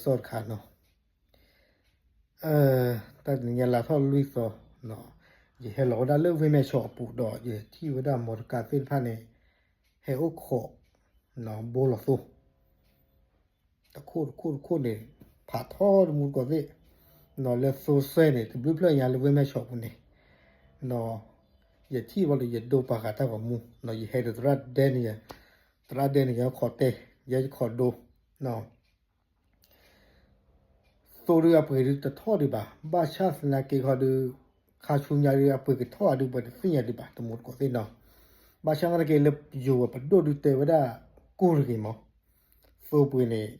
စီတခါနီၤ, တၢ်တနံၤညါလါထီၣ်လွံၢ်သီ, ယဟဲလီၤဝဲဒၣ်လၢဝ့ၢ်မဲၢ်ဆီးအပူၤဒီး ယထံၣ်ဝဲဒၣ်မီတကါသ့ၣ်တဖၣ်န့ၣ် ဟဲအိၣ်ခိး ဘိလီၤသိ တခိၣ်တခိၣ်တခိၣ်န့ၣ် ဖးထီတမူတကိးသ့ၣ်, လၢသိစဲန့ၣ် တဘျုးဖျၢၣ်ညါလၢဝ့ၢ်မဲၢ်ဆီးပူၤန့ၣ်, ယထံၣ်ဝဲဒီးယဒိပာ်ဃာ်တၢ်ဂီၤမူ, ယဟဲဒီးသရၣ်ဒဲန့ၣ်, သရၣ်ဒဲန့ၣ် ယခိးတဲ, ယဲယခိးဒိ သိဒုးအပှ့ၤဒုးတထီၣ်ဒံးဘၣ်, ဘၣ်ဆၣ်သနာ်က့ခီဒုး ခါဆူညါဒုးအပှ့ၤကထီၣ်အဒုး ပှၤတသ့ၣ်ညါဒံးဘၣ် တမူတကိးသ့ၣ်နီၤ, ဘၣ်ဆၣ်သနာ်က့လၢယိၤဝဲပဒိၣ်ဒုးတဲဝဲဒၣ် ကိၢ်တဂ့ၤမး, သိပှ့ၤန့ၣ်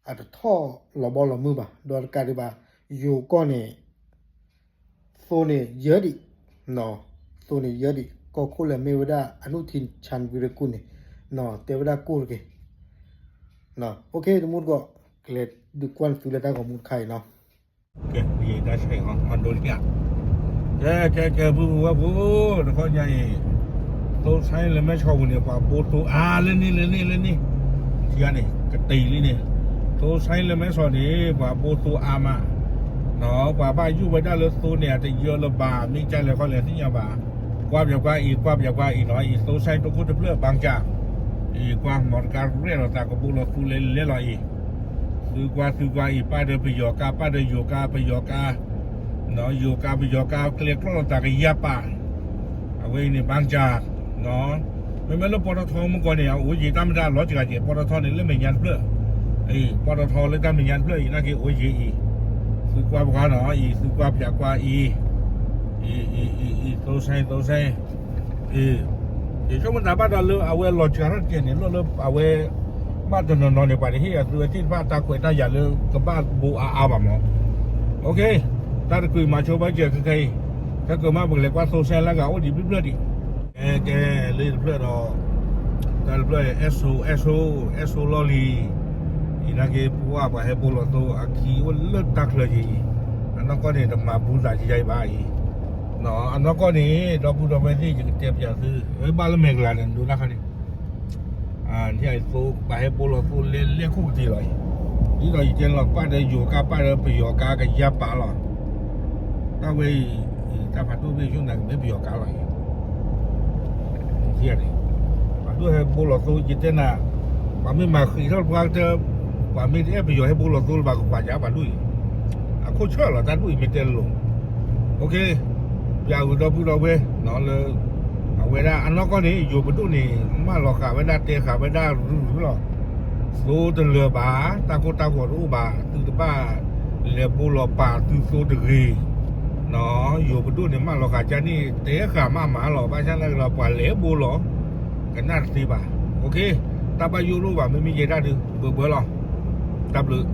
အတထီၣ်လီၤဘီလီၤမုၢ်ဘၣ်, ဒီးတကးဒံးဘၣ် ယိၤကီၢ်န့ၣ် သိန့ၣ်ယၢဒံး, သိန့ၣ်ယၢဒံး ကီၢ်ခိၣ်လၢမ့ၢ်ဝဲဒၣ် အနုထင်ချန်ဝီရကူၣ်န့ၣ်, တဲဝဲဒၣ်ကိၢ်တဂ့ၤ, တမူတကိး ကလဲၤဒုးကွၢ်သုလၢတၢ်ဂီၤမူတခါအံၤနီၤ, ကဲ ကဲ ကဲ ဖုဖုဝဲဖု, တခီညါအံၤ သိစဲလၢမဲၢ်ဆီးပူၤန့ၣ် ပှၤဘိသိအါလၢန့ၣ်လၢန့ၣ်လၢန့ၣ်, ထံဂၤန့ၣ် ကတံၤလံန့ၣ်, သိစဲလၢမဲၢ်ဆီးန့ၣ် ပှၤဘိသိအါမး, ပှၤဘၣ်ယိၣ်ဝဲဒၣ်လၢသိန့ၣ် အတယၢလၢၤဘၣ် မ့ၢ်ကလဲၤခီလဲၤသ့ၣ်ညါဘၣ်, ကွၢ်ပၠးကွၢ်အံၤ ကွၢ်ပၠးကွၢ်အံၤနီၤ, အံၤသိစဲတခိၣ်တဖျၢၣ်ဘၣ်ကၠၢ်, အံၤကွၢ်မီတကါရဲၣ်လီၤသးကဘိလီၤသိလဲၤလဲၤလီၤအံၤ, သုကွၢ်သုကွၢ်အံၤ ပၣ်ဒီးပယီၤကါ ပၣ်ဒီးယိၤကါ ပယီၤကါ ယိၤကါပယီၤကါ ကျဲကျီၢ်လီၤသးကယၤပာ်, အဝဲအံၤန့ၣ် ဘၣ်ကၠၢ်, မ့မ့ၢ်လၢပီၢ်တီထီမုၢ်ကီၢ်န့ၣ် အအိၣ်ယံၤတၢ်မတၤလီၤစှၤက့ၤ ပီၢ်တီထီန့ၣ် လၢမဲာ်ညါတဖျၢၣ်, အံၤ ပီၢ်တီထီလၢတၢ်မဲာ်ညါတဖျၢၣ်အံၤ နာ်က့အိၣ်ယံၤအံၤ, သုကွၢ်ပှၤနီၤ အံၤ သုကွၢ်ပၠးကွၢ်အံၤ, အံၤ အံၤ အံၤ အံၤ သိစဲ သိစဲ အံၤ, ယဆိကမိၣ်သးဘၣ်ဒီးလၢအဝဲလီၤစှၤထီၣ်တက့ၢ်န့ၣ် လီၢ်လၢအဝဲ ဘၣ်တနီၤနီၤန့ၣ် ပှၤတဟ့ၣ်အသုဝဲသ့ၣ်တဖၣ်တၢ်ခွဲးတၢ်ယာ်လၢကဘၣ်ဘိအါအါဘၣ်မး, တၢ်တကွံးမၤဆိဘၣ်စၢၤခဲခဲအံၤ, ခဲကမၢပကလဲၤကွၢ်သိစဲလၢဂၤအိၣ်ဒံးဘျုးဘျၢၣ်ဒံး, ကဲ ကဲ လၢတဖျၢၣ်ဒီး တၢ်တဖျၢၣ် အဲၣ်စိ အဲၣ်စိ အဲၣ်စိလီၢ်လံၤ, အံၤနာ်က့ပှၢ်ပှၤဟဲဘိလီၤသိအခံအိၣ်လၢတၢ်ချၢက့ၤအံၤ, အနီၢ်ကီၢ်န့ၣ် တမၤဘူးသးကယါအံၤဘၣ်အံၤ, အနီၢ်ကီၢ်န့ၣ် ဒီပုၢ်ဒီဝဲၢ်သ့ၣ် ယကတဲပၠးသု, ဘၣ်လၢမဲာ်ကလၤန့ၣ် ဒိနၣ်ခါန့ၣ် သိပှၤဟဲဘိလီၤသိလဲၤလဲၤခိၣ်ကတ့ၢ်လီၤအံၤ, ဒ်သိးယတဲလီၤပၣ်ဒီးယိၤကါပၣ်ဒီးပယီၤကါကယါပာ်လီၤ, တၢ်ဝဲအံၤ တၢ်ဖးဒိၣ်မ့ၢ်ယိၣ်နၤကမ့ၢ်ပယီၤကါလီၤအံၤ, ပှၤဒိၣ်ဟဲဘိလီၤသိယတဲနၤ, ပှၤမ့ၢ်မၤဃံးထီၣ်ပှၤကတၢၢ်, ပှၤမ့ၢ်တအဲၣ်ပယီၤဟဲဘိလီၤသိလၢၤဘၣ်ကကွၢ်ယါပှၤဒိၣ်အံၤ, အခိၣ်ဆၢၣ်လီၤတၢ်ဒိၣ်အံၤမ့ၢ်တဲလိၤ, ပၠးဂုာ်ဒီပုၢ်ဒီဝဲၢ်လၢ အဝဲဒၣ်အနီၢ်ကီၢ်န့ၣ် ယိၤပဒိၣ်န့ၣ် မၢလီၤဃာ်ဝဲဒၣ်တဲဃာ်ဝဲဒၣ်ရုရုလီၤ, သိတလၢၤဘၣ်, တၢ်ကိၢ်တၢ်ဂီၤတအိၣ်ဘၣ်, သုတဘၣ်လဲၤဘိလီၤပာ်သုသိတဂ့ၤ, ယိၤပဒိၣ်န့ၣ် မၢလီၤဃာ်ကန့ၣ် တဲဃာ်မးမးလီၤ, ဘၣ်ဆၣ်သနာ်က့ဒီး ပှၤလဲၤဘိလီၤ ကနၣ်တသ့ဘၣ်, တၢ်ဘၣ်ယိၣ်တအိၣ်ဘၣ်, မ့မ့ၢ်ယဲဒၣ်ဒုး ဘၢဘၢလီၤ, တၢ်ဘျုး